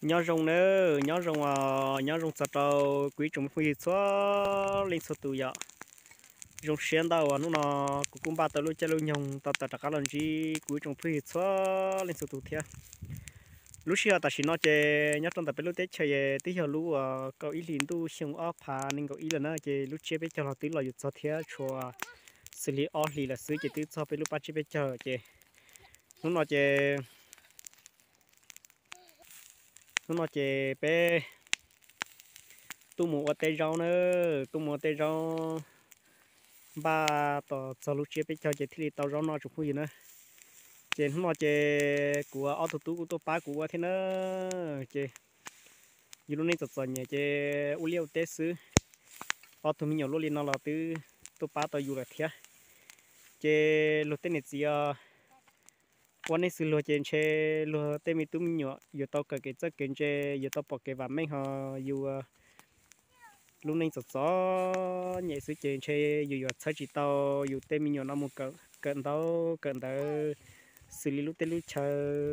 Nyob zoo nawb, nyob zoo os, nyob zoo txog rau kuv ib tsoom phooj ywg txhua leej txhua tus yom. Zoo siab ntau uas hnub no kuv kuj npaj tau lub caij lub nyoog tau tawm rov qab los ntsib kuv ib tsoom phooj ywg txhua leej txhua tus thiab. Lub sij hawm tam sim no ces nyob rau ntawm peb lub teb chaws es twb yog lub uas kaum ib hlis ntuj xyoo ob phav nees nkaum ib lawm na, ces lub tsiab peb caug los twb los yuav txog thiab, tshuav xws li ob hlis lawm xwb ces twb txog peb lub pab tsiab peb caug ces hnub no ces hnub no ces peb tuaj mus ua teb zaub na, tuaj mus ua teb zaub npaj tos txog lub tsiab peb caug ces thiaj li tau zaub noj tsoom phooj ywg na. Ces hnub no ces kuv ob tug tub kuj tuaj pab kuv ua thiab na. Ces yus lub neej txom txom nyem ces ua liaj ua teb xwb, ob tug me nyuam luaj li no los twb tuaj pab tau yus lawm thiab. Ces luag tej niam txiv os, ua neej xws luag ces ntshe luag tej me tub me nyuam yuav tau kawm kev txawj kev ntse, yuav tau pom kev vam meej ho yus lub neej txom txom nyem xwb ces ntshe yus yuav txhawb tsis tau yus tej me nyuam no mus kawm ntaub kawm ntawv xws li lub teb lub chaw,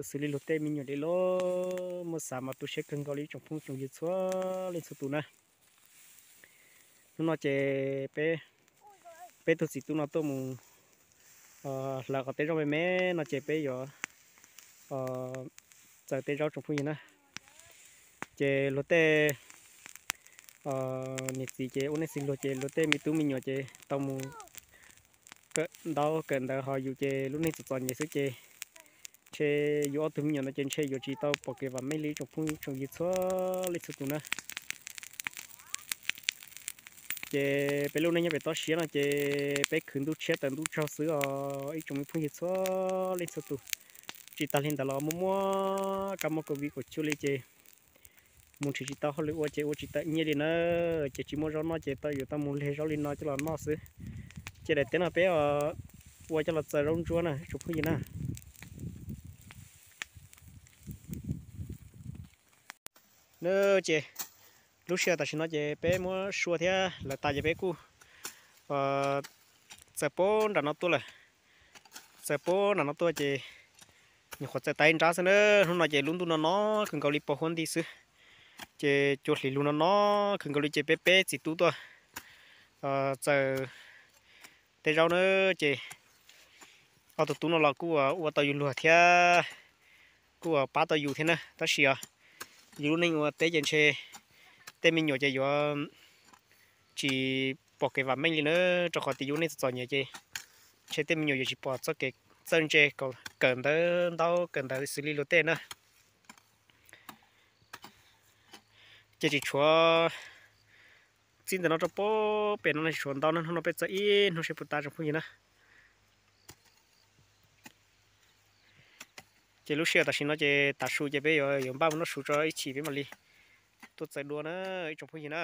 xws li luag tej me nyuam li lauj. Muab xav mas tu siab kawg nkaus li tsoom phooj tsoom ywg txhua leej txhua tus na. Hnub no ces peb, peb tug txiv tub no tuaj mus hlawv qhov teb zaub me me no ces peb yuav txawb teb zaub tsoom phooj ywg na. Ces luag tej niam txiv ces ua neej xws luag ces luag tej me tub me nyuam ces tau mus kawm ntaub kawm ntawv ho yus ces lub neej txom txom nyem xwb ces ntshe yus ob tug me nyuam no ces ntshe yuav tsis tau pom kev vam meej li tsoom phooj tsoom ywg txhua leej txhua tus na. Ces peb lub neej nyob pem toj siab no ces peb khwv ntuj tshiab tawm ntuj tsaug xwb os ib tsoom me phooj ywg txhua leej txhua tus. Tsis tas li ntawd los muaj muaj kab mob covid kaum cuaj li ces mus nrhiav tsis tau hauj lwm ua ces ua tsis tau nyiaj li na. Ces tsis muaj zaub noj ces tau yuav tau mus leg zaub li no coj los noj xwb. Ces daim teb no peb ua coj los txawb zaub ntsuab na tsoom phooj ywg na. Ces lub sij hawm tam sim no ces peb muab sua thiab lawv tas ces peb kuj txawm puag nram no tuaj lawm. Txawm puag nram no tuaj ces nyuam qhuav txawm tau ib nrab xwb na. Hnub no ces lub ntuj no no kawg nkaus li pos huab nti xwb, ces cua hlis lug no no kawg nkaus li ces peb peb txiv tub tuaj txawb teb zaub na. Ces ob tug tub no los kuj ua tau yus luag thiab, kuj pab tau yus thiab na. Tab sis os, yus lub neej ua teb ces ntshe tej me nyuam ces yuav tsis pom kev vam meej li na, rau qhov tias yus lub neej txom txom nyem ces ntshe tej me nyuam yuav tsis pom txoj kev txawj ntse, kawm ntawv ntaub kawm ntawv xws li luag tej na. Ces tsis tshuav, txij ntawm no rau puag pem no tsis tshuav ntau na, hnub no peb txawb ib hnub seb puas tas tsoom phooj ywg na. Ces lub sij hawm tam sim no ces tav su ces peb yuav yuav npaj mus noj su tso ib chim peb mam li tuaj txawb dua na ib tsoom phooj ywg na.